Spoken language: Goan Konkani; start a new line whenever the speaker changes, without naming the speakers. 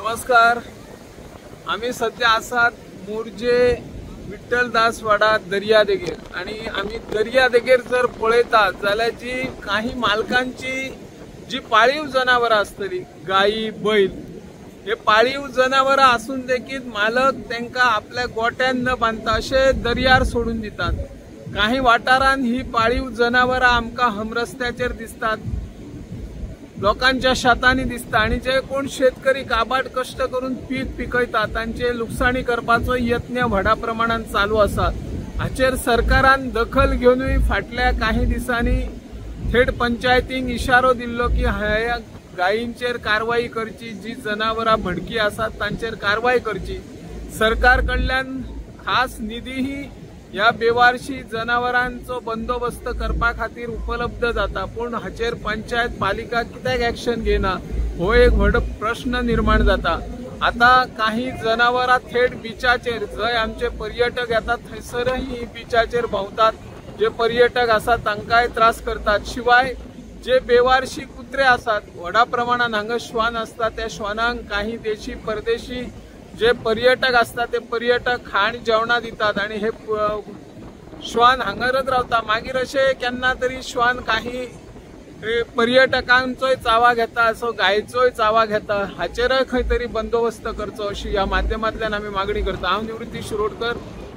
नमस्कार. आमी सध्या आसात मोरजे विठ्ठलदासवाडा दर्यादेगेर आणि आमी दर्यादेगेर जर पळयतात जाल्यार जी काही मालकांची जी पाळीव जनावरां आसतली, गायी बैल, हे पाळीव जनावरां आसून देखीत मालक तांकां आपल्या गोट्यान न बांदता अशे दर्यार सोडून दितात. काही वाठारांत ही पाळीव जनावरां आमकां हमरस्त्याचेर दिसतात, लोकांच्या शेतांनी दिसता आणि जे कोण शेतकरी काबाड कष्ट करून पीक पिकयता तांचे लुकसाणी करपाचो यत्न व्हडा प्रमाणात चालू आसा. हाचेर सरकारान दखल घेवनूय फाटल्या काही दिसांनी थेट पंचायतींक इशारो दिल्लो की ह्या गायींचेर कारवाई करची, जी जनावरां भडकी आसात तांचेर कारवाई करची. सरकार कडल्यान खास निधीही ह्या बेवारशी जनावरांचो बंदोबस्त करपा खातीर उपलब्ध जाता, पूण हाचेर पंचायत पालिका कित्याक एक्शन घेना हो एक व्हड प्रश्न निर्माण जाता. आता काही जनावरां थेट बिचाचेर, जंय आमचे पर्यटक येतात थंयसरय बिचाचेर भोंवतात, जे पर्यटक आसात तांकांय त्रास करतात. शिवाय जे बेवारशी कुत्रे आसात व्हडा प्रमाणान हांगा श्वान आसता, त्या श्वानांक काही देशी परदेशी जे पर्यटक आसता ते पर्यटक खाण जेवणां दितात आणि हे श्वान हांगारच रावता. मागीर अशे केन्ना तरी श्वान काही पर्यटकांचोय चावा घेता, असो गायचोय चावा घेता. हाचेरय खंय तरी बंदोबस्त करचो अशी ह्या माध्यमांतल्यान आमी मागणी करता. हांव निवृत्ती शिरोडकर,